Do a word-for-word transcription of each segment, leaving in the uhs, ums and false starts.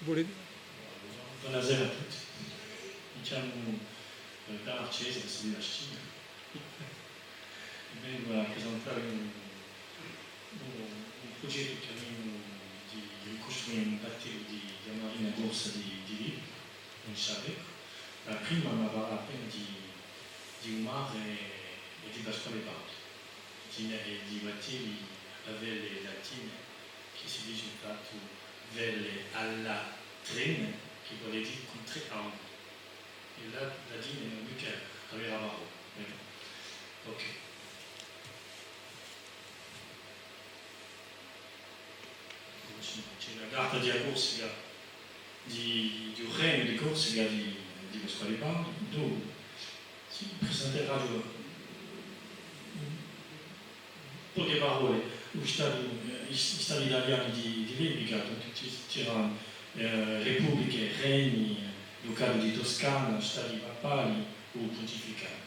Bonasera à tutti. Mi chjamu, eh, Bernard Cesa, sò di Bastia. È vengu à presentà un, un, un prughjettu chì avemu di, di ricustruì un battellu di, di a marina corsa di, di Libru, in Sciavecu. Ma prima mi parlà appena di, di u mare è di Pasquale Paoli, di, è di i battelli à vele latine, chì si dice infatti vele à latrine, chì vole dì cù trè anguli. È là, latine ùn hè micca a vera parolla, ma bon. Ok. Ci hè a carta di a Corsica, di, di u Regnu di Corsica di, di Pasquale Paoli, duve si presenterà in poche parolle u statu, eh, i, i stati italiani di, di l'epica, dunque ci, c'era, eh, republiche, regni, ducatu di Toscana, stati papali o puntificali.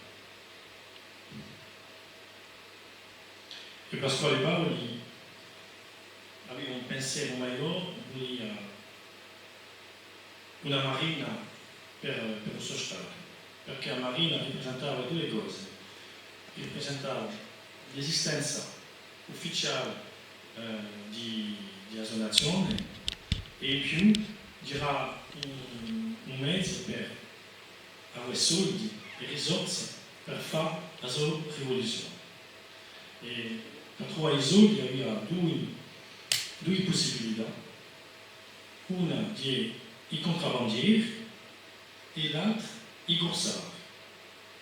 È Pasquale Paoli avia un penseru maiò, vulia una marina per, per u so statu, perchè a marina ripresentava duie cose, ripresentava l'esistenza ufficiale, eh, di, di a so nazione, è in più era un, un mezu per avè soldi è risorse per fà a so rivoluzione. È per truvà i soldi avia dui, dui pussibilità, una di i cuntrabandieri è l'altra i cursari.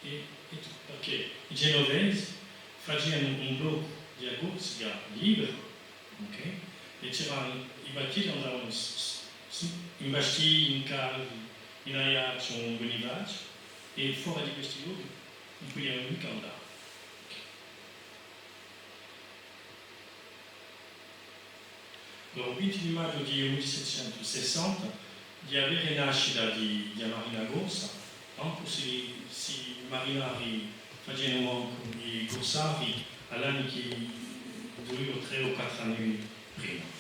È, è tù, perchè i Genuvesi facianu un bloccu di a Corsica libera, ok? È c'eranu, i battelli andavanu s-, s-, s-, in Bastia, in Calvi, in Aiacciu, in Bunifaziu, è fora di questi lochi ùn pudianu micca andà. Allora, u vinti di maghju di u millesettecentusessanta, di a vera nascita di, di a Marina Corsa, ancu s'è, s'è i marinari facianu ancu i cursari à l'anni chì dui o trè o quattru anni prima.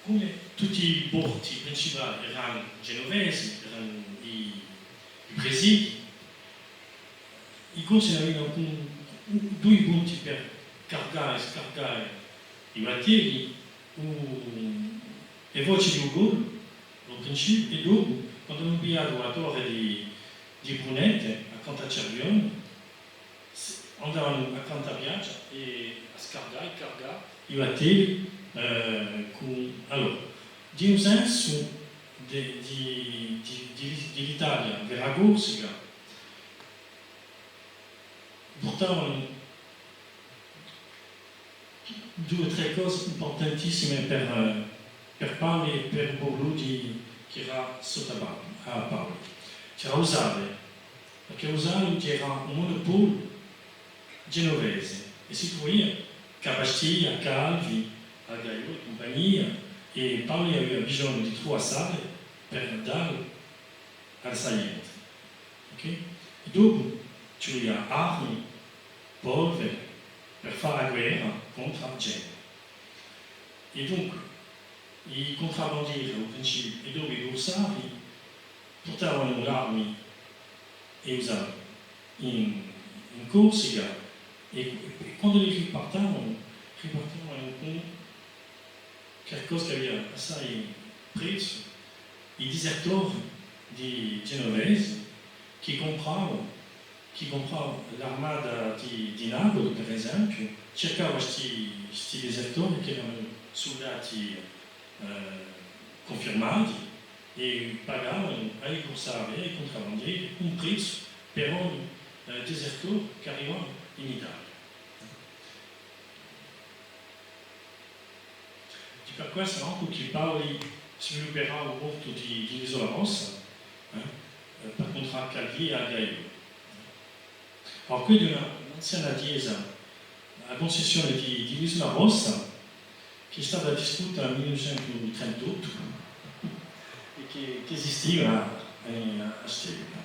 Cum'è tutti i porti principali eranu genuvesi, eranu i, i presidi, i Corsi avianu cun-, dui punti per cargà è scargà i battelli, u, e focce di u Golfu, à u principiu, è dopu, quandu anu pigliatu a torre di, di Brunette, accantu à Cervioni, s-, andavanu accantu à a piaghja è à scargà è cargà i battelli, eh, cù, allora, di un sensu di, di, di, di, di l'Italia, di a Corsica, purtavanu dui o trè cose impurtantissime per, eh, per Paoli è per u Borlù di, chì era sottu à Pa-, à Paoli. C'era u sale, perchè u sale era un monopolu genuvese, è si truvia chì à Bastia, à Calvi, à Gaiò è cumpagnia, è Paoli avia bisognu di truvà sale per dà à a so ghjente. Ok? È dopu ci vulia armi, polvere, per fà a guerra contr'à a ghjente. È dunque, i cuntrabandieri, à u principiu, è dopu i cursari, purtavanu l'armi è u sale in, in Corsica, è, è quandu elli ripartavanu, ripartavanu cù qualcosa chì avia assai prezzu, i disertori di genuvesi chì cumprava, chì cumprava l'armata di, di Napoli, per esempiu, circava sti, sti disertori chì eranu suldati, eh, cunfirmati è pagavanu à i cursari è à i cuntrabandieri un prezzu per ogni, eh, disertore chì arrivava in Italia. Hè per quessa ancu chì Paoli svilupperà u portu di, di l'Isula Rossa, eh, per cuntrà à Calvi è à Gaiò. Allora, quì hè una, un'anziana chjesa, a Cuncessione di, di l'Isula Rossa, chì hè stata distrutta in mille novecentu trentottu è chì, chì esistia, eh, à st'epica.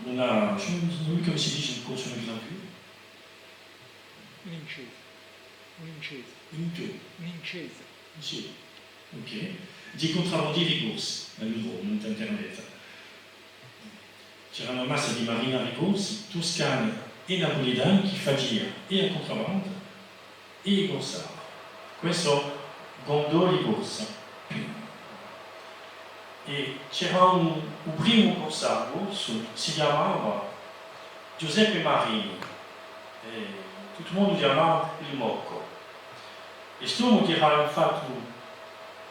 Una, je ne sais plus comment ça se dit en corse, une gravure. Un'incesa. Un'incesa. Un'incesa. Un'incesa. Sì, ok. Di cuntrabandieri corsi, allora, in internet. C'era una massa di marinari corsi, tuscani è napulitani chì facia è a cuntrabanda è i cursarii. Quessi sò i gondoli corsi. È c'era un, u primu cursaru corsu, si chjamava Ghjuseppi Marini, è tuttu u mondu u chjamava il Moccu. È st'omu chì era infatti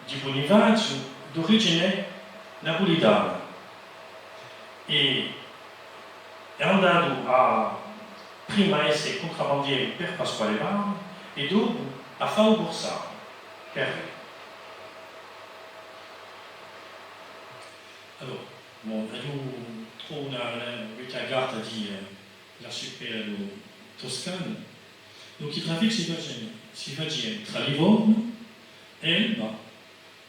di Bunifaziu, d'origine napulitana, è hè andatu à prima esse cuntrabandieru per Pasquale Paoli è dopu à fà u cursaru per ellu. Allora, bon, eiu trovu una, una vechja carta di, eh, l'arcipelagu tuscanu. Donc, i traffichi si facianu, si facianu trà Livornu, Elba,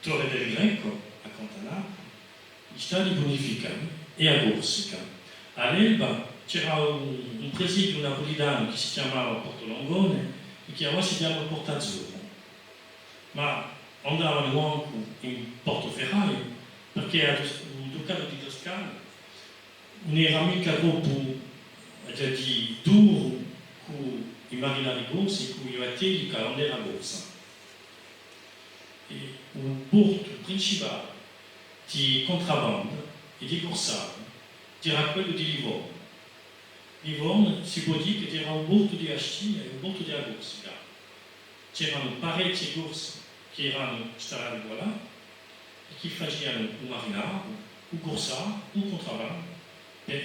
Torre del Greco, accantu à Napuli, i stati bunificani è a Corsica. À l'Elba c'era un, un presidiu napulitanu chì si chjamava Portu Longone è chì avà si chjama Portu Azzurru. Ma andavanu ancu in Portuferraiu, perchè u ducatu di Tuscana ùn era micca troppu, eh, duru cù i marinari corsi, cù i battelli, cù a bandera corsa. È u portu principali di cuntrabanda è di cursarii era quellu di Livornu. Livornu si pò dì chì era u portu di Bastia è u portu di a Corsica. C'eranu parechji Corsi chì eranu stallati quallà è chì facianu u marinaru, u cursaru, u cuntrabandu per,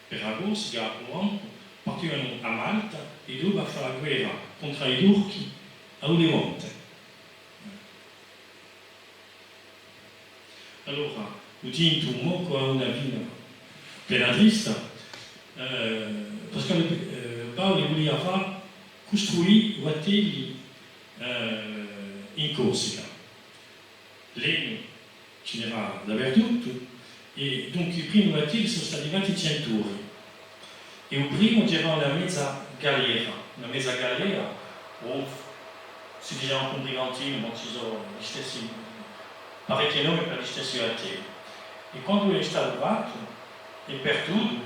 per a Corsica, o ancu partianu à Malta è dopu à fà a guerra contr'à i Turchi à u Levante. Allora, u tintu Moccu hà una fine appena trista, eh, Pasquale, eh, Paoli vulia fà custruì battelli, eh, in Corsica. Legnu ci n'era dapertuttu, è dunque i primi battelli sò stati fatti in cent'ori. È u primu c'era una meza galera, una meza galera, o si dice ancu un brigantinu, ma ci sò i stessi, parechji nomi per i stessi battelli. È quandu hè statu fattu, hè partutu,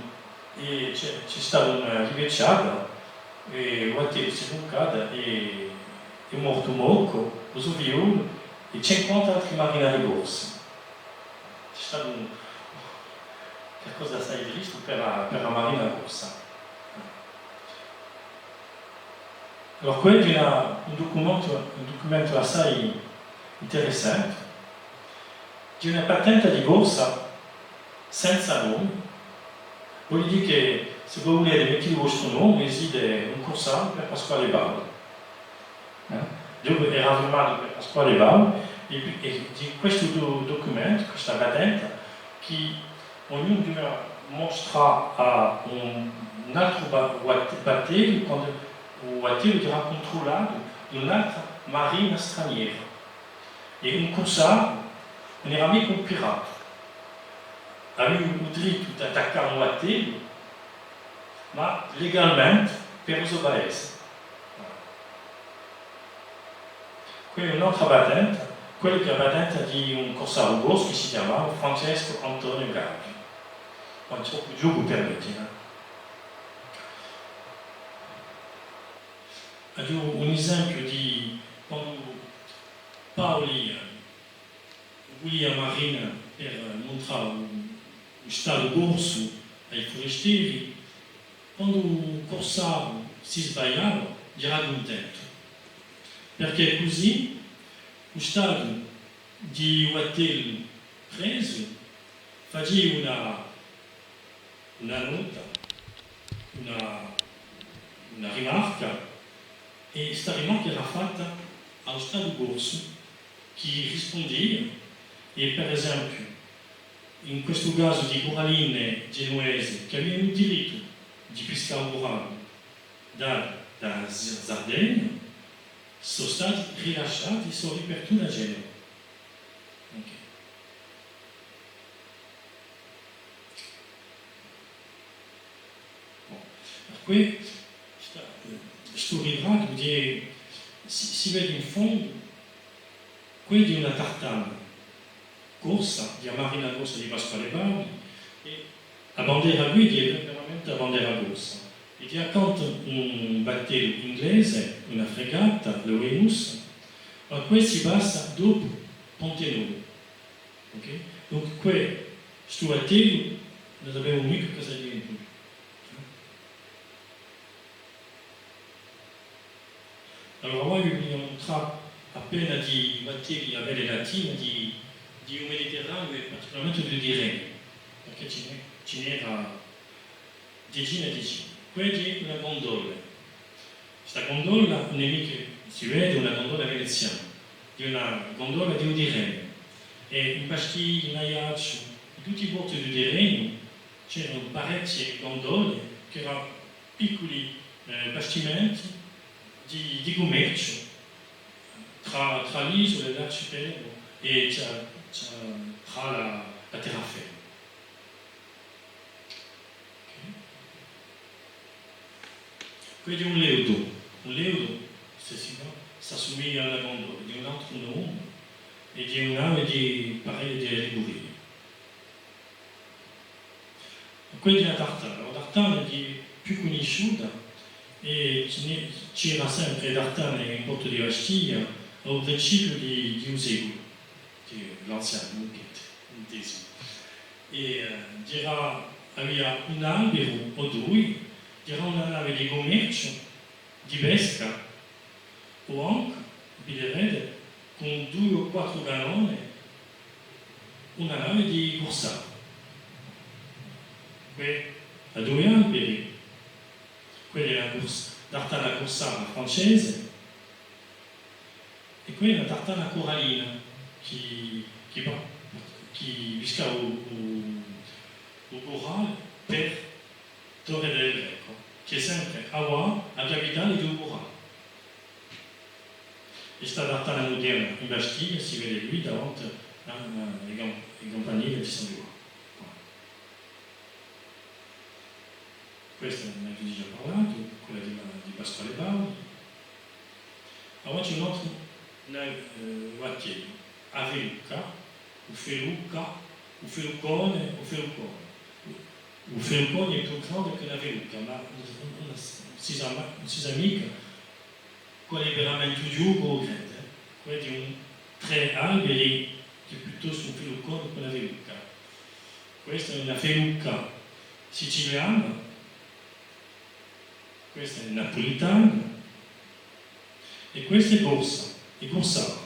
è ci hè, ci hè stata una livecciata, è u battellu s'hè buccatu, è hè mortu Moccu, u so figliolu, è cinquanta altri marinari corsi. Ci hè statu un, qualcosa assai tristu per a, per a marina corsa. Allora, quessu hè un, un ducumentu, un ducumentu assai interessante, di una patenta di corsa senza nome. Vole dì chì, s'è vo vulete, mettite u vostru nome è site un cursaru per Pasquale Paoli. Eh? Dunque, era firmatu per Pasquale Paoli, è, è di questu du-, ducumentu, questa patenta, chì ognunu duvia mustrà à un, un altru ba-, bat-, battellu, quandu u battellu era cuntrullatu da un'altra marina straniera. È un cursaru ùn era micca un pirata. Avia u drittu d'attaccà un battellu, ma legalmente per u so paese. Quella hè un'altra patenta, quella chì hè a patenta di un cursaru corsu chì si chjamava Francescu Antoniu Gaggi. Ma troppu ghjocu permettimi, eh. Aghju un esempiu di quandu Paoli, eh, vulia marina per muntrà u, u statu corsu à i furesteri, quandu u cursaru si sbagliava, era cuntentu, perchè cusì u statu di u battellu presu facia una, una nota, una, una rimarca, è sta rimarca era fatta à u statu corsu, chì rispundia, è per esempiu, in questu casu di curalline genuvese chì avianu u dirittu di piscà u curallu da, da Sardegna, sò stati rilasciati, sò ripartuti à Genova. Ok. Quì, sta, eh, stu ritrattu, si, si vede in fondu, quì di una tartana corsa, di a marina corsa di Pasquale Paoli, è a bandera quì hè veramente a bandera corsa. È di accantu un battellu inglese, una fregata, la Venus, ma quì si passa dopu Ponte Novu. Ok? Dunque, quì, stu battellu, ùn sapemu micca cosa hè diventutu. Allora, avà vi vogliu mustrà appena di battelli à vele latina di, di u Mediterraniu è particularmente di u Tirrenu, perchè ci n'hè, ci n'era decine è decine. Quì hè una gondola. Sta gondola ùn hè micca, si vede, una gondola veneziana, hè una gondola di u Tirrenu. È in Bastia, in Aiacciu, in tutti i porti di u Tirrenu, c'eranu parechje gondole chì eranu picculi, eh, bastimenti di, di cummerciu trà, trà l'isule, l'arcipelegu è trà, trà, trà la, la terraferma. Ok. Quì hè un leudu. Un leudu, s'è si vede, s'assumiglia à una gondola, hè un altru nome, è hè una nave di, pare, di Liguria. Quì hè a tartana. A tartana hè più cunnisciuta è ci n'hè, c'era sempre tartana in Portu di Bastia à u principiu di, di u seculu, di l'anzianu, intesu. È, eh, era, avia un alberu o dui, era una nave di cummerciu, di pesca, o ancu, viderete, cù dui o quattru cannoni, una nave di cursara. Quì, hà dui alberi, quì hè a curs-, tartana cursara francese, è quì hè una tartana curallina chì, chì pa-, chì pisca u, u, u curale per Torre del Greco, chì hè sempre avà a capitale di u curale. È sta tartana muderna in Bastia si vede quì davanti à, à, à i cam-, i campanili di San Ghjuvanni. Questa n'aghju digià parlatu, quella di, di Pasquale Paoli. Avà ci hè un altru, eh, battellu, a Felucca, u Felucca, u Feluccone, u Feluccone. U Feluccone hè più grande chè una felucca, ma ùn, ùn, ùn si sà ma-, ùn si sà micca quale hè veramente u ghjocu o grande, eh. Quì hè un trè alberi, hè piuttostu un feluccone chè una felucca. Questa hè una felucca siciliana, questa hè napulitana è questa hè corsa, hè cursara.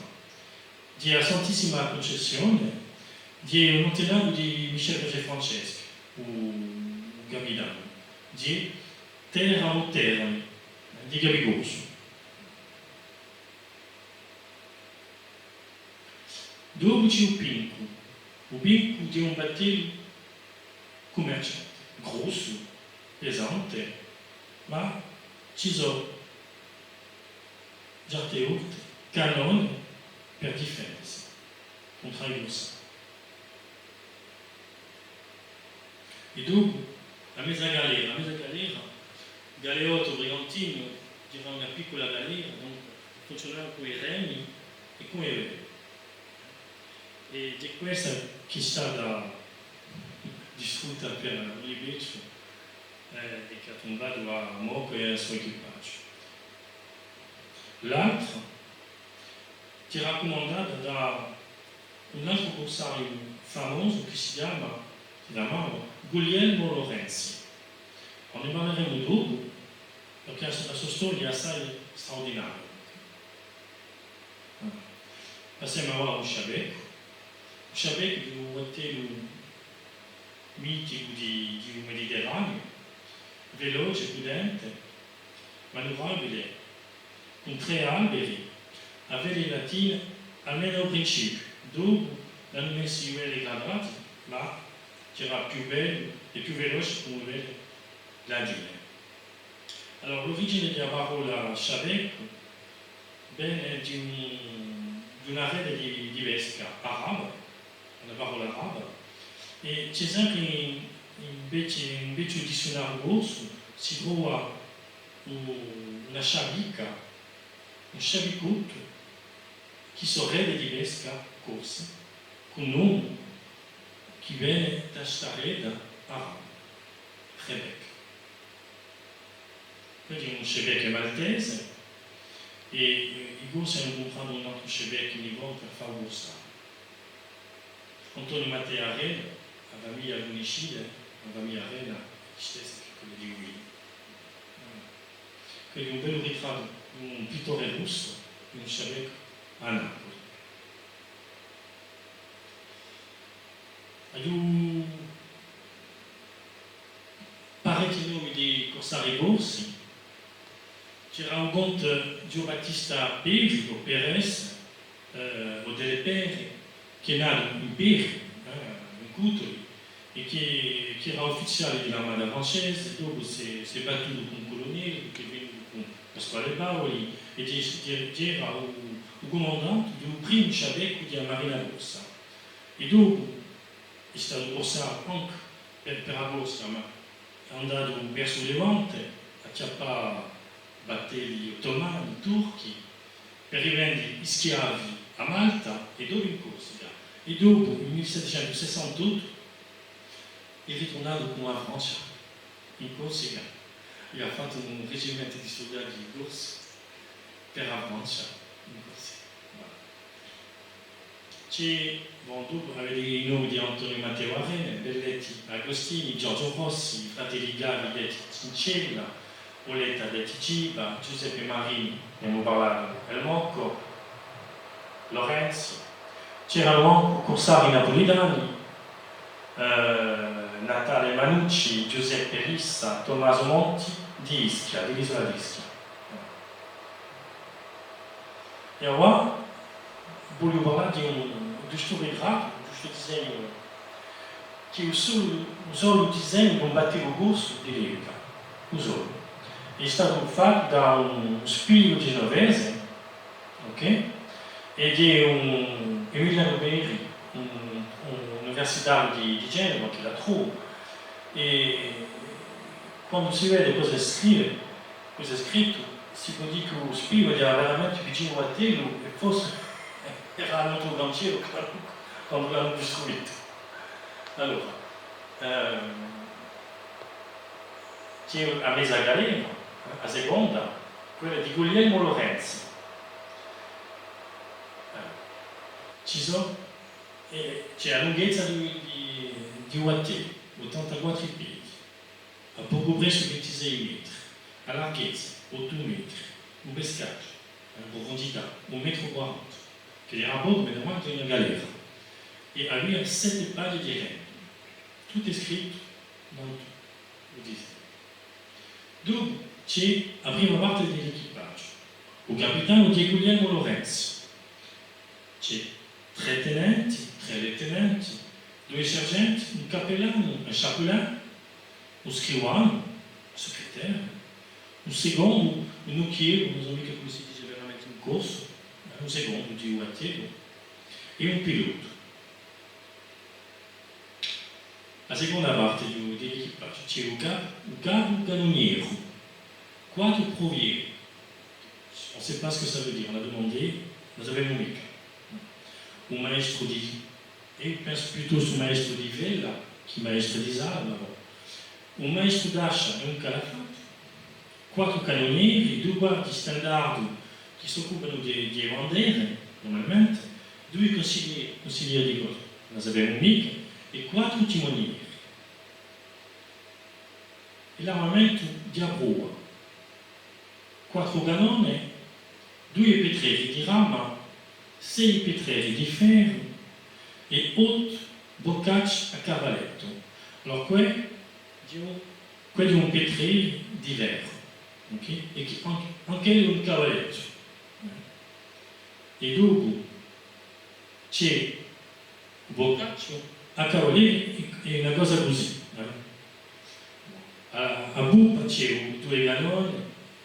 Di a Santissima Cuncessione, di un antenatu di Michel Roger Franceschi, u, u capitanu, di Terra Muterni, di Capicorsu. Dopu ci hè u Pincu, u Pincu hè un battellu cummerciante, grossu, pesante, ma ci sò certe volte cannoni per difendesi cuntr'à i cursari. È dopu, a meza galera, a meza galera, galeottu, brigantinu, era una piccula galera, dunque, funziunava cù i remi è cù e vele. È hè questa chì hè stata distrutta per u Libecciu, eh, è chì hà tumbatu à Moccu è à u so equipaghju. L'altra, chì era cumandata da un altru cursariu famosu chì si chjama, si chjamava Guglielmo Lorenzi. Ma ne parleremu dopu, perchè a so, a so storia hè assai straurdinaria. Passemu avà à u Sciabeccu. U Sciabeccu hè un battellu miticu di, di u Mediterraniu, veloce, pudente, maneuvrabile, cun trè alberi, a vele latina, almenu à u principiu, dopu l'anu messu i veli quadrati, ma chì era più bellu è più veloce cù e vele latine. Allora, l'origine di a parolla sciabeccu vene di un, di una rete di, di pesca araba, una parolla araba, è ci hè sempre in, in vechju, in vechju dizziunariu corsu, Si trova u-, una sciabica, un sciabicottu, chì sò rete di pesca corse, cù nomu chì vene da sta reta à ramu, Rebec. Quì ci hè un Chebec maltese, è, eh, i Corsi anu cumpratu un altru Chebec in Livone per fà u Corsà. Antoniu Matteu Arena, a famiglia a cunniscite, a famiglia Arena, hè listessa chè quella di Guidu. Quì ci hè un bellu ritrattu, un pittore russu, di un Chebec à Napoli. Aghju parechji nomi di cursari corsi. C'era u conte Ghjuvan Battista Peri, o Pérès, eh, o Delle Pere, chì hè natu in Peri, eh, in Cutuli, è chì, chì era uffiziale di l'armata francese, è dopu s'hè, s'hè battutu cù un culunellu, chì hè venutu cù Pasquale Paoli, è ghjè, ghjè, ghjera u, u cumandante di u primu sciabeccu di a Marina Corsa. È dopu hè statu cursà ancu per, per a Corsica, ma hè andatu versu u Levante, à chjappà battelli ottomani, turchi, per rivende i schiavi à Malta è dopu in Corsica. È dopu, in mille settecentu sessantottu, hè ritornatu cù a Francia in Corsica, è hà fattu un regimentu di suldati corsi per a Francia in Corsica. Voilà. Ci hè, bon, dopu avete i nomi di Antoniu Matteu Arena, Belletti Agostini, Ghjorghju Rossi, i fratelli Gavi detti Cincella, Poletta detti Ciba, Ghjuseppe Marini, n'emu parlatu, El Moccu, Lorenzi. C'eranu ancu cursari napulitani, eh, Natale Manucci, Ghjuseppe Lissa, Tommasu Monti, di Ischia, di l'isula d'Ischia. È avà vogliu parlà di un, di stu ritrattu, di stu disegnu, chì hè u solu, u solu disegnu d'un battellu corsu di l'epica, u solu. Hè statu fattu da un spiu ghjenuvese, ok? È di un Emiliano Peri, un, un universitariu di, di Genova, chì l'hà trovu. È quandu si vede cosa scrive, cosa hè scrittu, si pò dì chì u spiu era veramente vicinu à u battellu è forse era à l'antru cancellu quandu, quandu l'anu custruitu. Allora, ehm, ci hè a meza galera, eh, a seconda, quella di Guglielmu Lorenzi. Eh, ci sò, eh, ci hè a lunghezza di, di, di u battellu, ottantaquattru piedi. À pocu pressu vintisei metri, a larghezza, ottu metri, u pescaghju, a prufundità, un metru quaranta, chì era pocu, ma nurmalmente una galera, è avia sette paghje di remu, tuttu hè scrittu, ma u disegnu. Dopu ci hè a prima parte di l'equipaghju, u capitanu di Guglielmu Lorenzi, ci hè trè tenenti, trè lutenanti, dui sergenti, un cappellanu, un chapelain, un scrivanu, secrétaire, un secondu, un ucchiellu, ùn sò micca cumu si dice veramente in corsu, eh, un secondu di u battellu, è un pilotu. A seconda parte di u, di l'equipaghju, ci hè u cap-, u capu canunieri, quattru pruvieri. On ne sait pas ce que ça veut dire, on a demandé, ùn sapemu micca. Un maestru di, eiu pensu piuttostu maestru di vela chè maestru di sala, ma bon. Un maestru d'ascia è un calafattu, quattru canunieri, dui guardii standardu chì s'occupanu di, di e bandere, nurmalmente, dui cunsiglie-, cunsiglieri di corsu, ùn sapemu micca, è quattru timonieri. È l'armamentu di a prova, quattru canone, dui petreri di rama, sei petreri di ferru è ottu boccacci à cavalettu. Allora, què, quì ci hè un petreru di ferru, ok? È chì, ancu, ancu ellu un cavalettu. È dopu ci hè u boccacciu à cavalettu, hè, hè una cosa cusì, eh. À, à puppa ci hè dui canoni,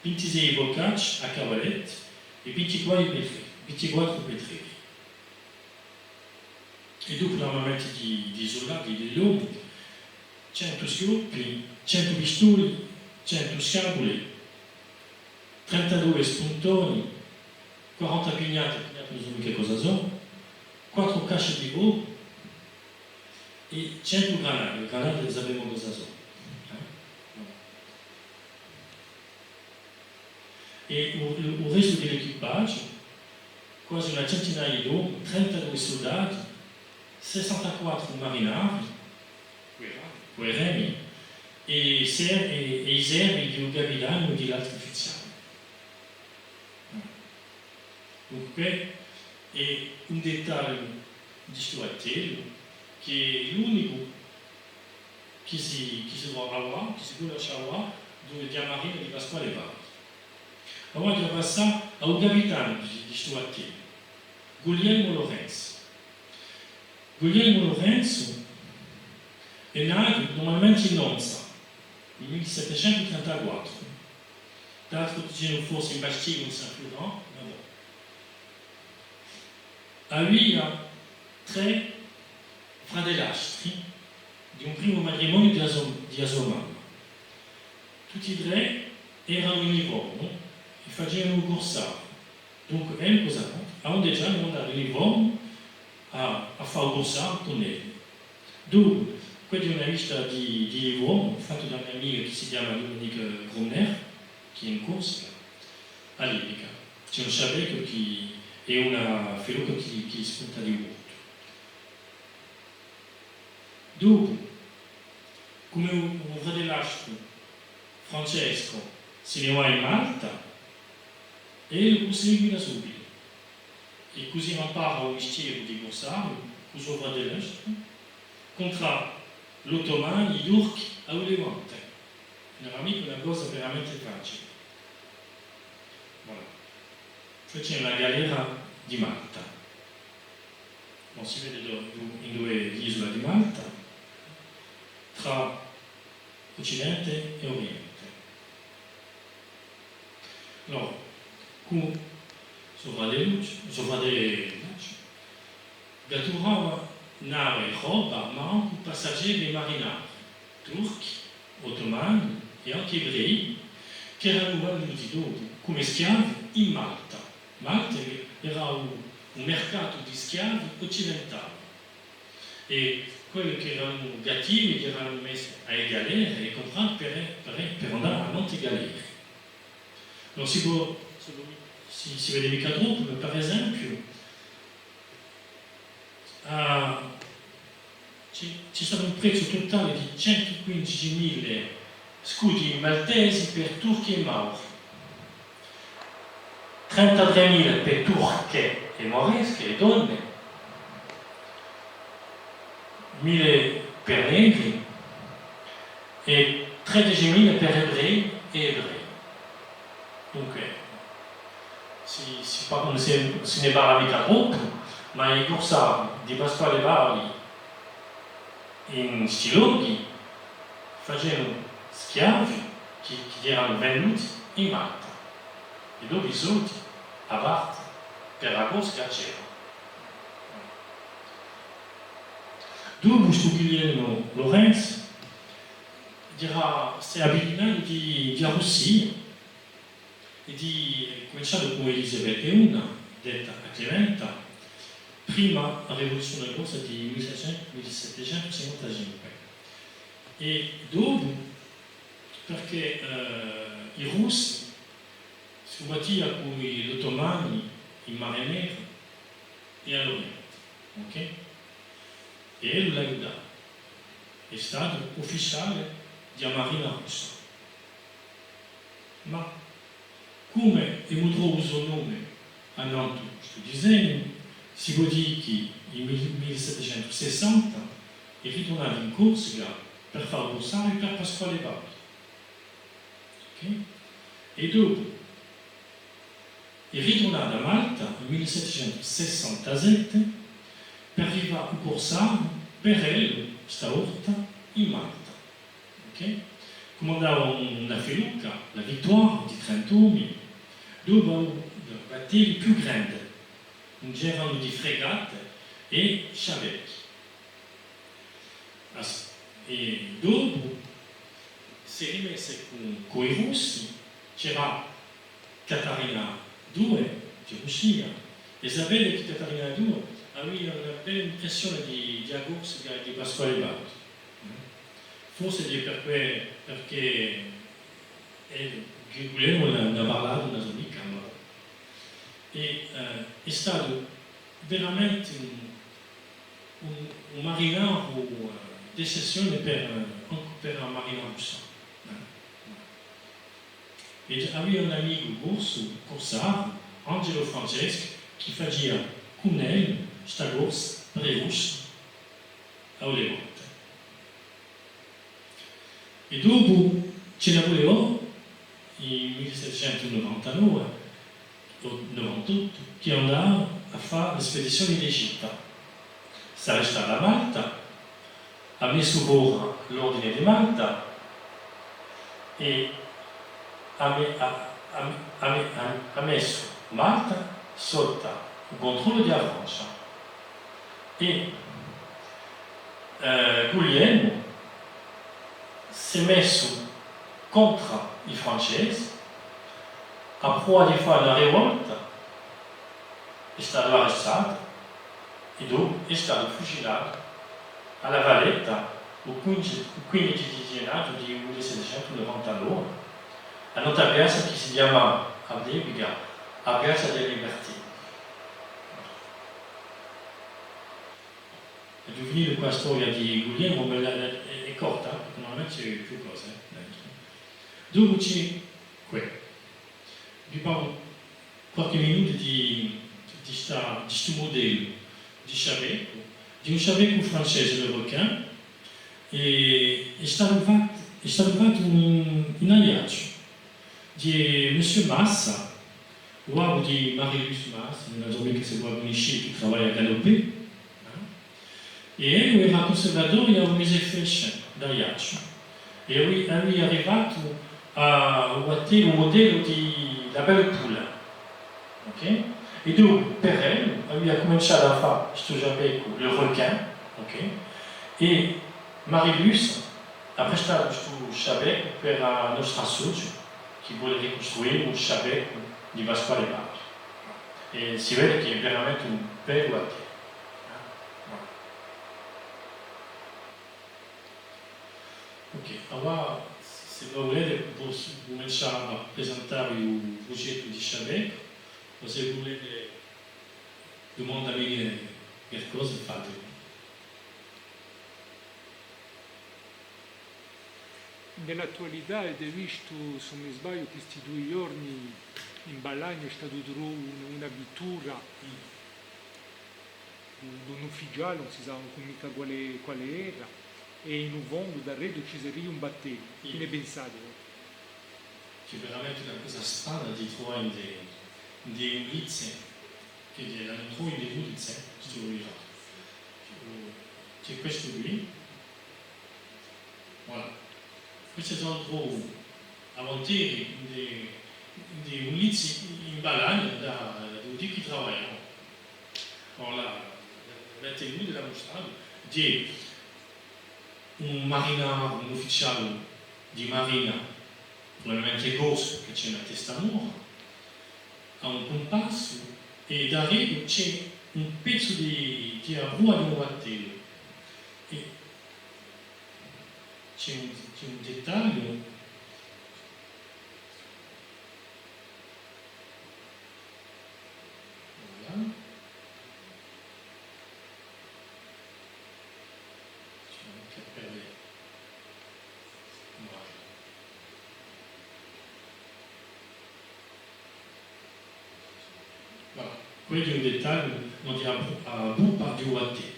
vintisei boccacci à cavalettu è vintiquattru petreri, vintiquattru petreri. È dopu l'armamentu di, di i suldati, di l'omi, centu schioppi, centu pistuli, Centu scapule, trentadui spuntoni, quaranta pignate, pignate ùn sò micca cosa sò, quattru casce di focu è centu granate, granate sapemu cosa sò. Eh? È u, u, u restu di l'equipaghju, quasi una centinaia d'omi, trentadui suldati, sessantaquattru marinari, queremi, è i ser-, è, è i servi di u capitanu è di l'altri uffiziali. Dunque, hè un dettagliu di stu battellu, chì hè l'unicu chì si, chì si trova avà, chì si cunnosce avà, di, di a marina di Pasquale Paoli. Avà aghju da passà à u capitanu di, di stu battellu, Guglielmu Lorenzu. Guglielmu Lorenzu hè natu nurmalmente in Nonza, in mille settecentu trentaquattru. D'altri dicenu forse in Bastia o in Saint-Florent, ma bon. Avia trè fradellastri di un primu matrimoniu di a so, di a so mamma. Tutti è trè eranu in Livornu è facianu u cursaru. Dunque, elli cosa fanu? À undeci anni andanu in Livornu à, à fà u cursaru cun elli. Dopu, quessa hè una lista di, di Livornu, fattu da un amicu chì si chjama Dominique Grumner, chì hè in Corsica, à l'epica. Ci hè un sciabbeccu chì hè una feluca chì, chì spunta di u portu. Dopu, cum'è u, u fradellastru Francescu si ne và in Malta, ellu u seguita subitu. È cusì impara u mistieru di cursaru cù u so fradellastru, contr'à l'Ottomani, i Turchi, à u Levante. Ùn era micca una cosa veramente facile. Voilà. Cioè, ci hè una galera di Malta. Bon, si vede do-, do-, induve hè l'isula di Malta, trà Occidente è Oriente. Allora, cù so fratellu, so fratellu, catturava navi è robba, ma ancu passaghjeri è marinari, turchi, ottomani è ancu ebrei, chì eranu vanduti dopu cum'è schiavi in Malta. Malta era un, un mercatu di schiavi occidentali. È quelli chì eranu cattivi, chì eranu messi à e galere, è cumprà per, per, per andà à monte galere. Ùn si pò, si, si vede micca troppu, ma per esempiu, ah, ci, ci hè statu un prezzu tutale di centu quindeci mila scudi maltesi per Turchi è Mauri, trentatrè mila per Turche è Mauresche, e donne, mille per negri è tredeci mila per ebrei è ebrei. Dunque, si, si pa-, ùn si, si ne parla micca troppu, ma i cursari di Pasquale Paoli in sti lochi facenu schiavi chì, chì eranu venduti in Malta. È dopu i soldi, à parte, per a Corsica c'era. Dopu stu Guglielmu Lorenzu era, s'hè avvicinatu di, di a Russia, è di, cuminciatu cù Elisabetta una, detta a Clementa, prima a rivoluzione corsa di mille settecentu, mille settecentu cinquantacinque. È dopu, perchè, eh, i Russi si cumbattia cù l'Ottomani in Mare Neru è à l'Oriente, ok? È ellu l'aiutava. Hè statu ufficiale di a marina russa. Ma, cum'è emu trovu u so nome annantu stu disegnu, si pò dì chì in mil-, mille settecentu sessanta hè riturnatu in Corsica per fà u cursariu per Pasquale Paoli. Ok? È dopu hè riturnatu à Malta in mille settecentu sessantasette per fà u cursariu per ellu, sta volta, in Malta. Ok? Cumandava una feluca, la Victoire, di trenta omi, dopu à u battellu più grande, ùn c'eranu di fregate è sciabbecchi. As-, è dopu, S'hè rimessa cù, cù i Russi, c'era Catarina dui, di Russia, è sapete chì Catarina dui avia una bella impressione di, di a Corsica è di Pasquale Bacchi. Forse hè per què, perchè, eh, Guglielmu n'hà, n'hà parlatu in a so anticamera. È, eh, hè statu veramente un, un, un marinaru, eh, d'eccezzione per, eh, ancu per a marina russa. Eh. È avia un amicu corsu, corsaru, Angelo Franceschi, chì facia cun ellu sta corsa per i Russi à u Levante. È dopu ci ne vulia, in mille settecentu novantanove, o novantottu, chì andava à fà l'espedizione d'Egittu. S'arrestava à Malta, hà messu fora l'Ordine di Malta è hà me-, hà, hà, hà me-, hà, hà messu Malta sottu u cuntrollu di a Francia. È, eh, Guglielmu s'hè messu contr'à i Francesi, hà pruvatu di fà una rivolta, hè statu arrestatu è dopu hè statu fucilatu à La Valetta u quindeci, u quindeci di ghjennaghju di u mille settecentu novantanove, à un'altra piazza chì si chjamava à l'epica a Piazza delle Liberté. Aghju finitu quì a storia di Guglielmu, ma hè, hè, hè corta, perchè nurmalmente ci hè più cose, eh, dentru. Dopu ci hè què. Vi parlu qualchì minutu di, di sta, di stu mudellu di sciaveccu, di un sciaveccu francese, le requin, è hè statu fattu, hè statu fattu in, in Aiacciu, di Monsieur Massa, u babbu di Marie-Luce Massa, ùn sò micca s'è vo a cunniscite, chì travaglia à Canopé, eh? È ellu era cunservatore à u Musée Fechet d'Aiacciu. È avia, avia arrivatu à u battellu, u mudellu di La Belle Poule. Ok? È dopu, per ellu, avia cuminciatu à fà stu sciaveccu, le requin, ok? È Marie-Luce hà prestatu stu sciaveccu per a nostra socia, chì vole ricustruì u sciaveccu di Pasquale Bacchi. È si vede chì hè veramente un bellu battellu. Ok, allora, s'è vo vulete, possu cumincià à presentà vi u prugettu di sciaveccu, o s'è vulete dumandà mi qualcosa, fatelu. Nell'attualità avete vistu, s'ùn mi sbagliu, chì sti dui ghjorni in Balagna hè statu trovu un, una vittura d'un ufficiale, ùn si sà micca quale, quale era, è in u fondu, daretu, ci saria un battellu. Chì ne pensate voi? Chì hè veramente una cosa strana di truvà in di, in di ulizze, chì l'anu trovu in di ulizze, stu ghjornu. Chì hè questu quì. Voilà. Questi sò trovu avantieri in di, in di ulizzi in Balagna da, da dui chì travaglianu. Voilà, mette in luce da mustrà, di un marinaru, un ufficiale di marina, probabilmente corsu, chì ci hè una testa mora, hà un cumpassu, è daretu ci hè un pezzu di, di a prua di un battellu. È ci hè un, ci hè un dettagliu. Voilà. Ci hè ancu per le, voilà. Voilà. Quessu hè un dettagliu, on dirait, à, à, à part di u battellu.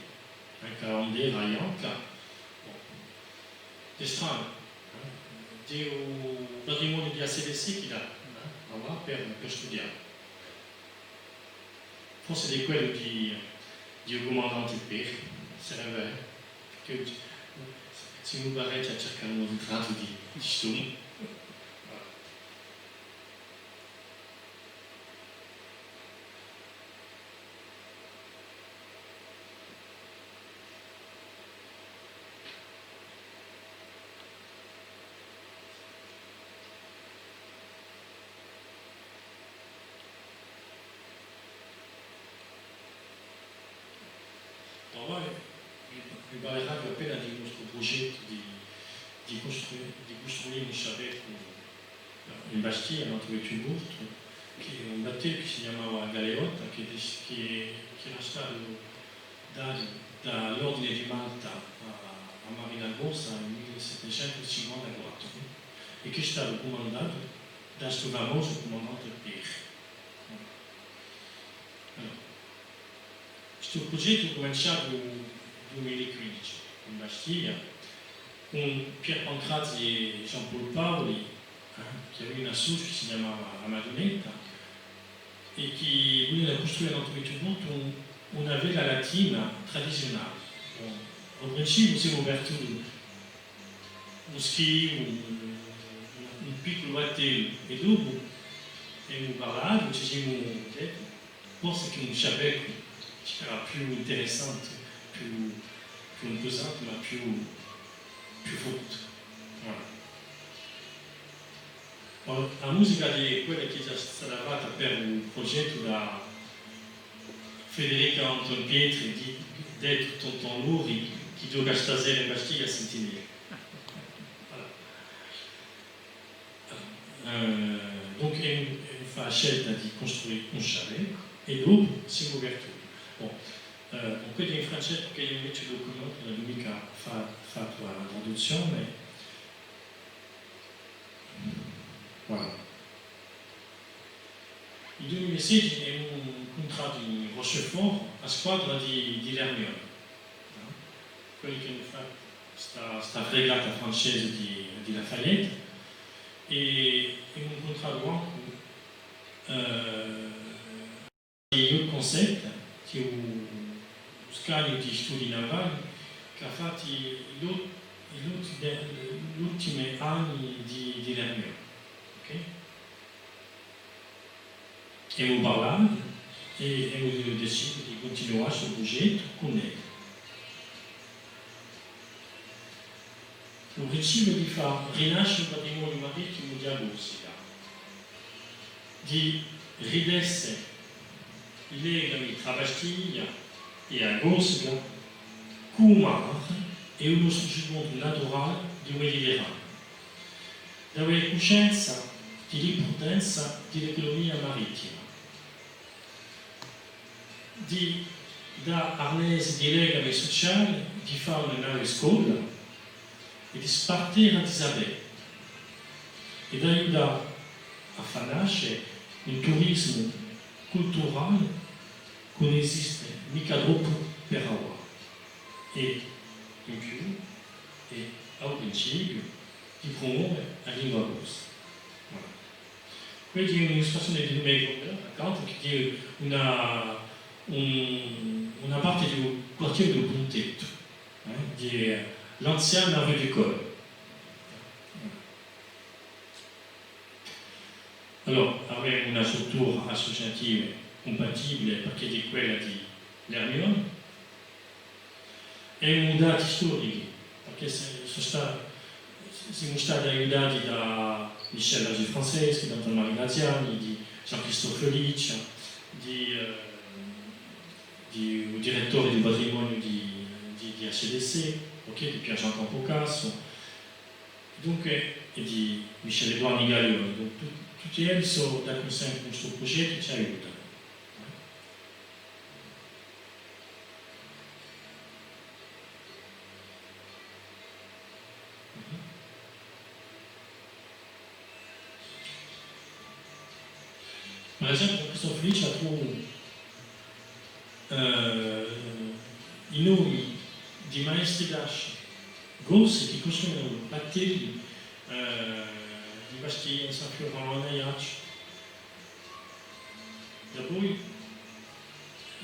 Ancu a bandera bianca. Bon. Hè stranu, eh? Hè u patrimoniu di a C D C chì l'hà, eh? Voilà, per, per studià. Forse hè quellu di, di u cumandante Peri, sarebbe, eh? Perchè simu parechji à circà un ritrattu di, di st'omu. Voilà. di custrui-, di custruì un sciabeccu in Bastia, in Antonetti Burtu, chì hè un battellu chì si chjamava Galeotta, chì, chì, chì era statu datu da l'Ordine di Malta à, à a Marina Corsa in mille settecentu cinquantaquattru, è chì hè statu cumandatu da stu famosu cumandante Peri. Allora, stu prugettu hè cuminciatu in dui mila è quindici in Bastia, cun Pier Pancrazi è Jean-Paul Paoli, eh, chì avianu un associu chì si chjamava A Madunetta, è chì vulianu custruì in Antonetti Burtu un, una vela latina tradiziunale. Bon, à u principiu simu partuti un schifu, un, un picculu battellu, è dopu emu parlatu, ci simu detti, forse chì un sciabeccu era più interessante, più, più impusante, ma più, più forte. Voilà. Bon, a musica hè quella chì hè stata fatta per u prugettu da Federica Anton Pietri, di, dettu Tonton Luri, chì ghjoca stasera in Bastia à Sintinia. Voilà. Eh, donc, emu, emu fattu a scelta di custruì un chalet è dopu simu partiti. Bon, eh, bon, quessu hè in francese, perchè eiu invece u cunnoscu, ùn aghju micca fa-, fattu a traduzzione. Voilà. In dui mila è sedeci emu incuntratu in Rochefort a squadra di, di l'Hermione, eh? Quelli chì anu fattu sta, sta fregata francese di, di Lafayette, è emu incuntratu ancu, eh, di Youth Concept, chì hè u, u scagnu di studii navali, chì hà fattu l'u-, l'ulti-, l'ultimi anni di, di l'Hermione. Ok? Emu parlatu è emu decisu di cuntinuà stu prugettu cun elli. U principiu hè di fà rinasce u patrimoniu marittimu di a Corsica, di ritesse i legami trà Bastia è a Corsica, cù u mare è u nostru circondu naturale di u Mediterraniu, d'avè cuscenza di l'impurtanza di l'ecunumia marittima, di dà arnesi di legami suciali, di fà una nave scolla è di spartera di sapè, è d'aiutà à fà nasce un turismu culturale chì ùn esiste micca troppu per avà. È, in più, è à u principiu, di prumove a lingua corsa. Voilà. Questa hè un'illustrazione di u me quartieru, accantu, chì hè una, un, una parte di u quartieru di u Puntettu, eh, di, eh, l'ancienne rue du Col. Allora, avemu una struttura associativa cumpatibile, perchè hè quella di l'Hermione, è emu dati storichi, perchè se-, sò sta-, simu stati aiutati da Michel Lazzi Franceschi, da Antonio Maria Graziani, di Jean-Christophe Felice, di, eh, di u direttore di patrimoniu di, di, di a C D C, ok, di Pierre-Jean Campocasso, dunque, è di Michel Édouard Nigaglioni. Dunque, tu-, tutti elli sò d'accunsentu cun stu prugettu è ci aiutanu. Mhm. Per esempiu, in stu ufficiu trovu, eh, i nomi di maestri d'ascia corsi chì custruianu battelli, eh, in Bastia, in San Fioranu, in Aiacciu. Dapoi,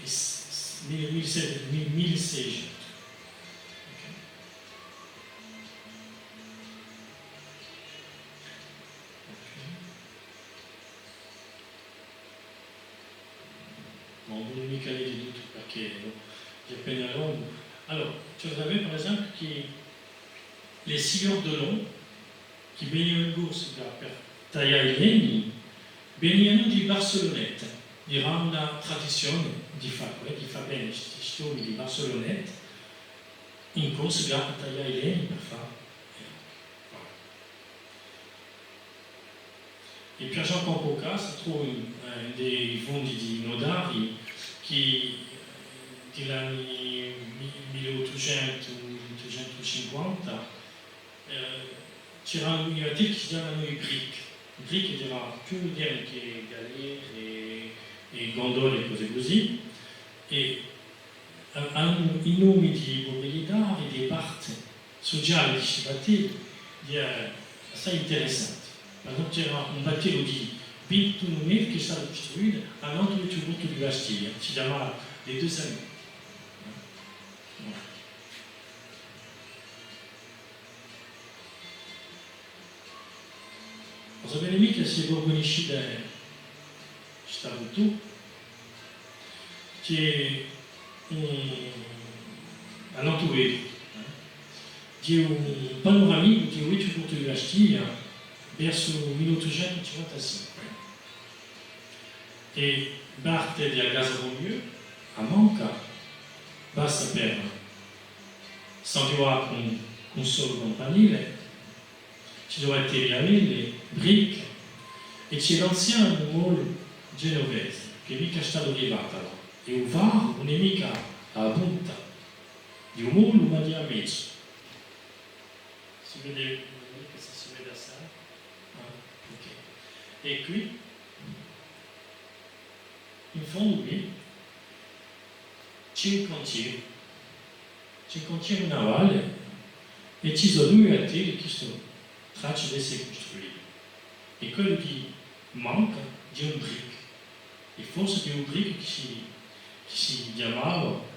s-, s-, mille, mille sei-, mille, mille seicentu. Ok. Ok. Ma ùn vole micca dì tuttu, perchè, nò, hè appena longu. Allora, ci hè da sapè, per esempiu, chì les scieurs de long, chì venianu in Corsica per taglià i legni, venianu di Barcelonnette, era una tradizione di fà, eh, di fà vene sti, sti omi di Barcelonnette in Corsica à taglià i legni per fà, eh, È per Jean Campocca si trova in, eh, in i fondi di notari chì, eh, di l'anni mi-, mille ottucentu, mille ottucentu cinquanta, eh, c'eranu i battelli chì si chjamanu i briques. I briques eranu più moderni chè galere è, è gondole è cose cusì. È a-, anu i nomi di i pruprietarii, di e parte suciale di sti battelli, hè assai interessante. Par esempiu, c'era un battellu di vintunu metri chì hè statu custruitu annantu à u portu di Bastia, si chjamava Les Deux Amis. Ùn sapete micca s'è vo cunniscite sta foto, chì hè un, annantu à u vetru, eh, di un panuramicu di u vechju portu di Bastia versu u mille ottucentu cinquantacinque. È parte di a casa Romieu, à manca, passa per San Ghjuvà cun, cun solu campanile, ci sò e velle, brique, è ci hè l'anzianu molu genuvese, chì ùn hè micca statu rifatu, è u faru ùn hè micca à a punta di u molu, ma di à mezu. Si vede, ùn hè micca s'è si vede assai. Ah, ok. È quì, in fondu quì, ci hè un cantieru. Ci hè un cantieru navale è ci sò dui battelli chì sò in traccia d'esse custruiti. È quellu chì manca hè un brick. È forse hè un brick chì si, chì si chjamava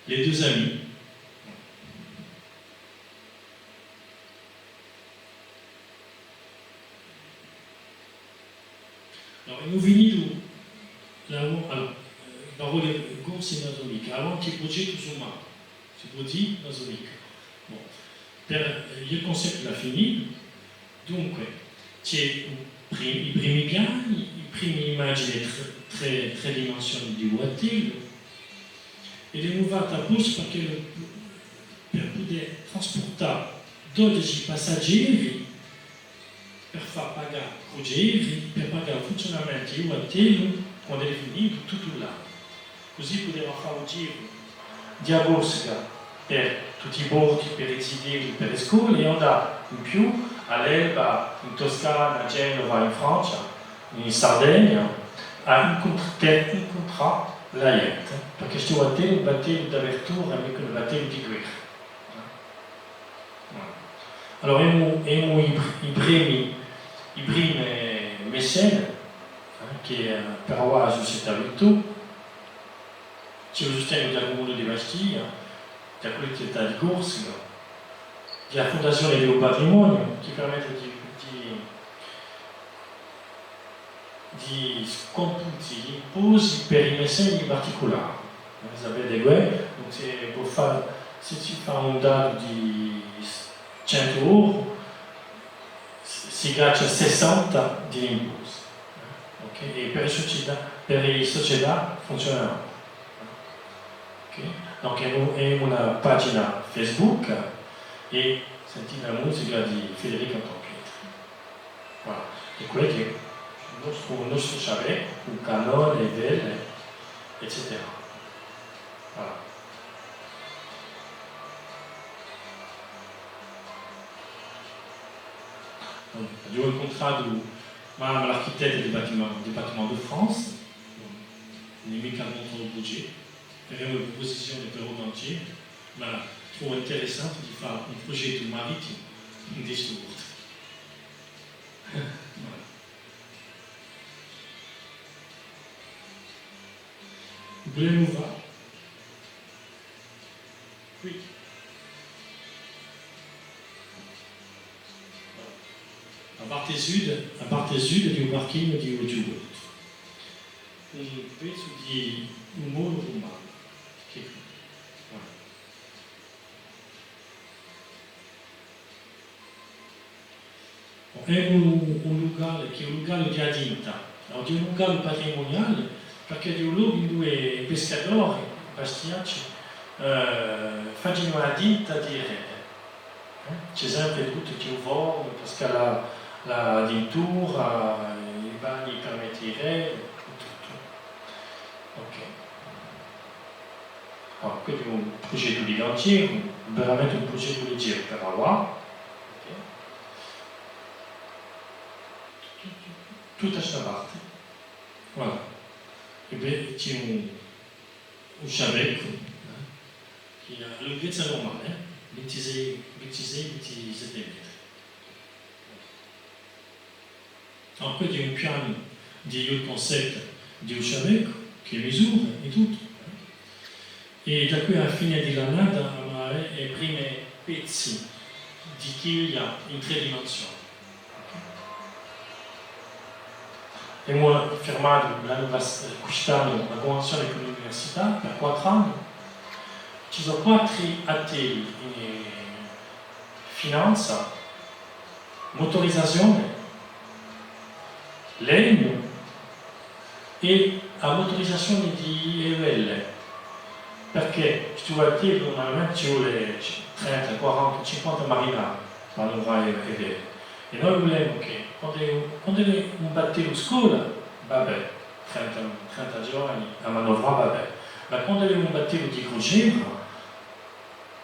Les Deux Amis. Allora, emu finitu, allora, eh, parolle corse in Asomica, avanti u prughjettu Sumà, si pò dì in Asomica. Bon, per, eh, u concept l'hà finitu, dunque, ci hè u pri-, i primi piani, i primi imagini trè, trè, trè dimensioni di u battellu, è l'emu fattu apposta perchè per pudè traspurtà dodeci passaghjeri, per fà pagà crughjeri, per pagà u funziunamentu di u battellu, quand'ellu hè finitu, tuttu l'annu. Cusì pudeva fà u giru di a Corsica per tutti i porti, per i zitelli, per e scole, è andà in più à l'Elba, in Toscana, à Genova, in Francia, in Sardegna, à incunt-, per incuntrà a ghjente, perchè stu battellu hè un battellu d'apertura, micca un battellu di guerra. Allora, emu, emu i pr-, i primi, i primi mecene, eh, chì, eh, per avà a Sucetà Vitù, ci hè u sustegnu di u Cumunu di Bastia, di a Cullettività di Corsica, di a Fundazione di u Patrimoniu, chì permette di, di di scumputi l'imposti per i meceni particulari. Eh, sapete què? Dunque, s'è vo fa-, s'è si fà un datu di centu euru, s-, si caccia sessanta di l'impostu. Eh, ok? È per e sucetà, per e sucetà funziona. Ok? Donc, emu, emu una pagina Facebook è sentite a musica di Federico Anton Pietri. Voilà. È què hè u nostru, u nostru chjavè, cù canone, vele, eccetera. Voilà. Bon, aghju incuntratu, ma, ma l'architetta di Bâtiment, di Bâtiment de France, ùn hè micca contru u prughjettu, faremu e prupusizione per u cantieru, ma trovu interessante di fà un prughjettu marittimu in stu portu. Vulemu fà quì a parte sud, a parte sud di u parchinu di u Ghjughurtu, un pezzu di un molu rumanu. Chì, voilà. Emu un, un lucale, chì hè un lucale di a tinta, allora, hè un lucale patrimuniale, perchè hè un locu induve i piscadori, i bastiacci, eh, facenu a tinta di e rete. Ci hè sempre tuttu chì u forma, perchè a, a tintura, i bagni per mettà i redi, tuttu. Ok. Allora, questu hè un prughjettu di cantieru, veramente un prughjettu legeru per avà. Ok. Tutta sta parte. Voilà. È bè, ci hè un, un sciaveccu, eh, chì hà a lunghezza nurmale, eh, vintisei, vintisei, vintisette metri. Allora, questu hè un pianu di u cuncettu di u sciaveccu, chì misura è tuttu, eh. È da quì à a fine di l'annata, avemu i primi pezzi di chiglia in trè dimensioni. Emu firmatu l'annu pass-, quist'annu a cunvenzione cù l'università per quattru anni. Ci sò quattru attelli, eh, finanza, muturizazione, legnu è a muturizazione di e vele, perchè stu battellu nurmalmente ci vole trenta, quaranta, cinquanta marinari per manovrà e, e vele. È noi vulemu chì, quand'ellu, quand'ellu un battellu scola, va bè, trenta, trenta ghjovani à manovrà, va bè, ma quand'ellu un battellu di crucieru,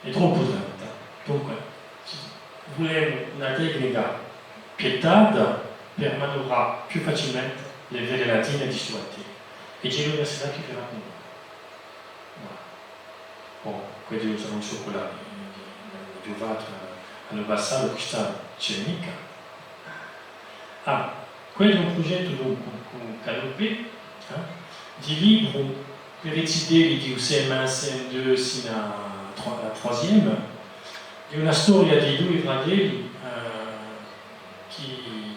hè troppu trenta. Dunque, vulemu una tecnica più adatta per manovrà più facilmente e vele latine di stu battellu. È ci hè l'università chì verrà cun noi. Voilà. Bon, questu hè un cioccolatu, eh, chì, eh, chì aghju fattu, eh, l'annu passatu, quist'annu ci hè micca. Ah, questu hè un prughjettu cù, cù, cù Canopé, eh, di libru per i zitelli di u C M un, C M deux sinu à tro-, à troisième, hè una storia di dui fratelli, eh, chì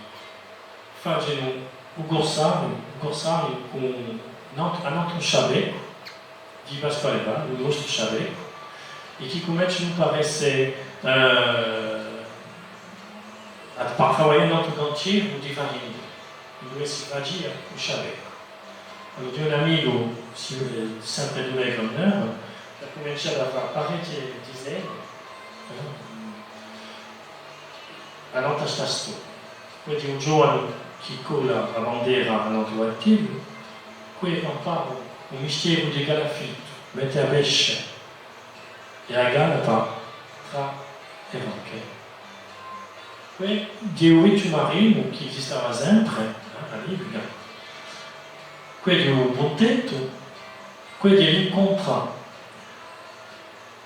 facenu u corsariu, u corsariu cù un ant-, un antru sciaveccu, di Pasquale Valli, u nostru sciaveccu, è chì cumencianu per esse, eh, à, per travaglià in un antru cantieru di Farindu, induve si facia u sciaveccu. Allora, di un amicu, si, eh, sempre di Vecchio Nero, hà cuminciatu à fà parechji disegni, eh, annantu à sta storia. Questu hè un ghjovanu chì colla a bandera annantu à u battellu, quì ampara u mistieru di u calafittu, mette a pesce è a calapa trà e ranche. Quì hè u vechju marinu chì esisteva sempre, eh, à l'epica. Quì hè u puntettu, quì hè l'incontra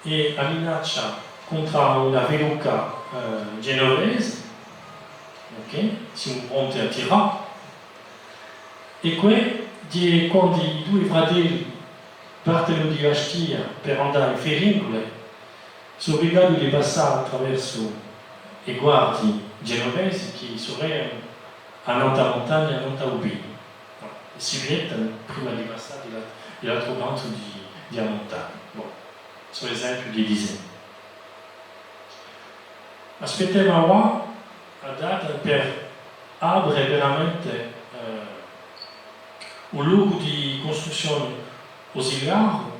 è a minaccia contr'à una feluca, eh, genovese, ok? Simu pronti à tirà. È quì hè quandu i dui fratelli partenu di Bastia per andà in Ferringule, sò ubligati di passà attraversu i guardii genovesi chì surveglianu annantu à a muntagna, annantu à u Pinu. È si piattanu prima di passà di l'al-, di l'altru cantu di, di a muntagna. Bon. Sò esempiu di disegnu. Aspettemu avà a data per apre veramente, eh, un locu di custruzzione ausiliaru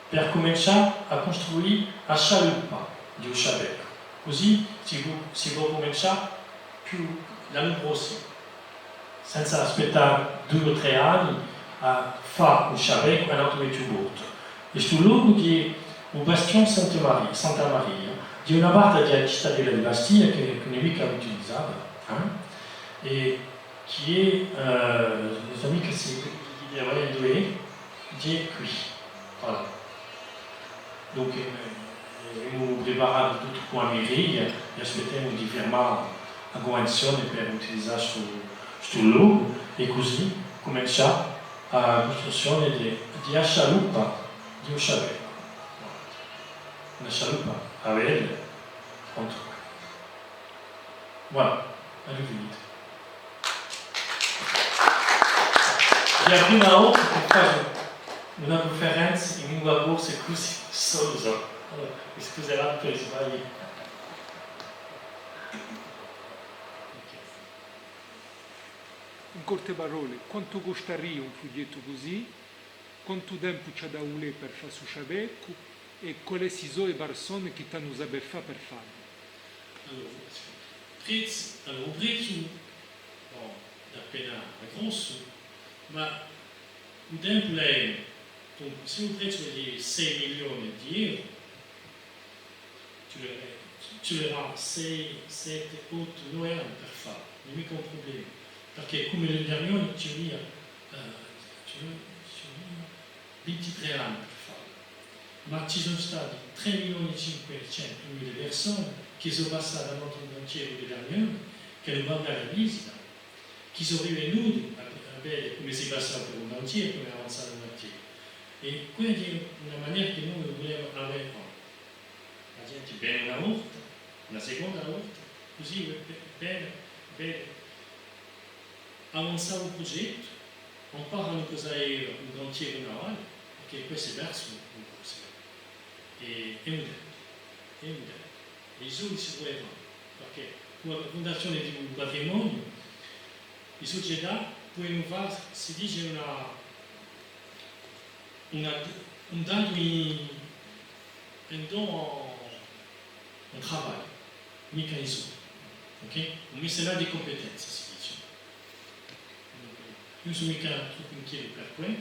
per cumincià à custruì a scialuppa di u sciaveccu. Cusì si pò, si pò cumincià più l'annu prossimu. Senza aspettà dui o trè anni à fà u sciaveccu à un antru vechju portu. È stu locu hè u Bastione Santa Maria, Santa Maria, hè una parte di a citadella di Bastia chì, chì ùn hè micca utilizata, eh? È chì hè, eh, ùn sò micca s'è, hè quì. Voilà. Dunque, eh, emu preparatu tuttu cù a meria è aspettemu di firmà a cunvenzione per utilizà stu, stu locu è cusì cumincià a custruzzione di, di a scialuppa di u sciaveccu. Una scialuppa à vele, quantunque. Voilà, aghju finitu. Hè a prima volta chì facciu una cunferenza in lingua corsa cusì, solu, solu. Allora, mi scuserà per i sbagli. In corte parolle, quantu custaria un prughjettu cusì? Quantu tempu ci hà da vulè per fà stu sciaveccu è quale si sò e parsone chì t'anu da sapè fà per fallu? Allora, prezzu, allora, u prezzu, bon, hè appena grossu, ma u tempu l'hè, dunque, s'è u prezzu hè di sei milioni di euro, ci vulerà, ci vulerà sei, sette, ottu, nove anni per fà, ùn hè micca un prublema, perchè cum'è l'Internione ci vulia, eh, ci vulia, ci vulia vintitrè anni per fallu. Ma ci sò stati trè milioni è cinquecentu mila persone chì sò passate davanti à u cantieru di l'Internione, chì l'anu bandatu à visita, chì sò rivenuti à, à vede cumu si passava per u cantieru, cumu avanzava u cantieru. È quessa hè una manera chì noi vulemu avè. A ghjente vene una volta, una seconda volta, cusì ve-, ve-, vede, vede avanzà u prughjettu, amparanu cosa hè un cantieru navale, perchè quessu hè persu in Corsica. È, è un tempu, è un tempu. È i soldi si truveranu, perchè cù a Fundazione di u Patrimoniu, i sucetà pudenu fà, si dice, una, una, un datu in, in don à un travagliu, micca in soldi. Ok? Un mecenat di cumpetenza, si dice. Eiu ùn sò micca troppu inchietu per què.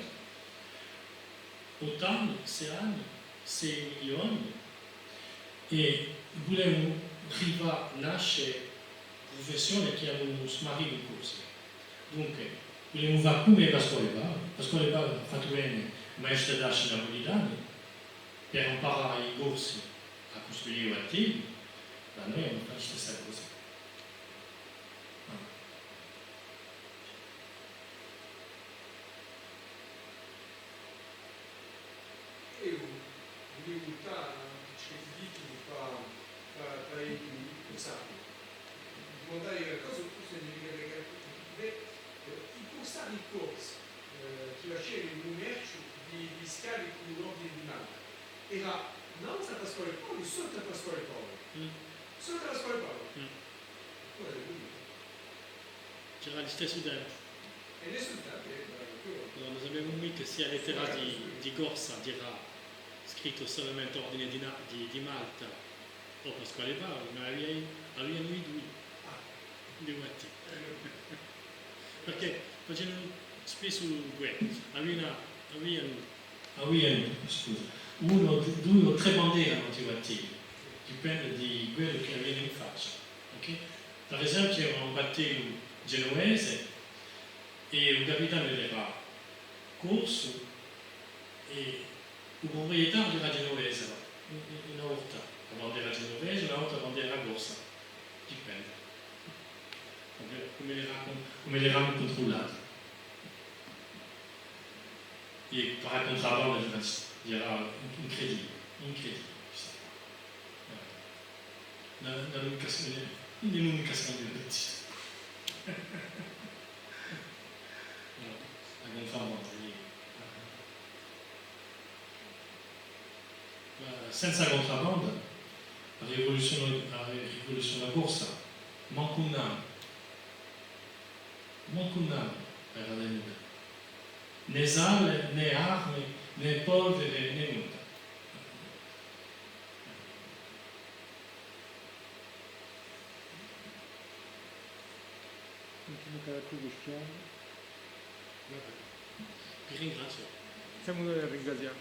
Ottu anni, sei anni, sei milioni, è vulemu rifà nasce prufessione chì anu smaritu in Corsica. Dunque, vulemu fà cum'è Pasquale Paoli. Pasquale Paoli hà fattu vene maestri d'asci napulitani per amparà i Corsi à custruì i battelli, ma noi emu da fà a stessa cosa. Eiu vulia vultà à ciò chì ti dici, pà, pà, pà i cursari. Dumandai una cosa, forse ùn mi ricordu, bè, eh, i cursari corsi, eh, chì facevanu u cummerciu di, di scavi cù l'ordine di Malta. Era nanzu à Pasquale Paoli, sottu à Pasquale Paoli. Mm. Sottu à Pasquale Paoli. Mm. Quale hè? C'era listessu tempu. È listessu tempu, eh, ma più. Allora, ùn sapemu micca s'è a lettera di, di corsa era scrittu solamente ordine di Na-, di, di Malta o Pasquale Paoli, ma avia, avianu i dui. Ah. Di Guatti. Perchè facenu spessu què, avianu, avianu, avianu, scusa, unu, dui o trè bandere à i battelli, dipende di quellu chì avianu in faccia, ok? Per esempiu, c'era un battellu genuvese è u capitanu era corsu, è u pruprietariu era genuvese, una, una volta a bandera genuvese, una volta a bandera corsa, dipende. Cum'è, cum'è l'era con-, cum'è l'eranu cuntrullati. È per a cuntrabanda era incredibile, incredibile. Ùn, ùn anu micca, ùn anu micca scambiatu. Nò, a cuntrabanda, iè. Ma senza cuntrabanda, a rivoluzione, a rivoluzione corsa, mancu un annu, mancu un annu era tenuta. Nè sale, nè arme, nè polvere, nè nudda. Ùn ci hè micca altre quistione. Va bè. Vi ringraziu. Simu noi à ringrazià.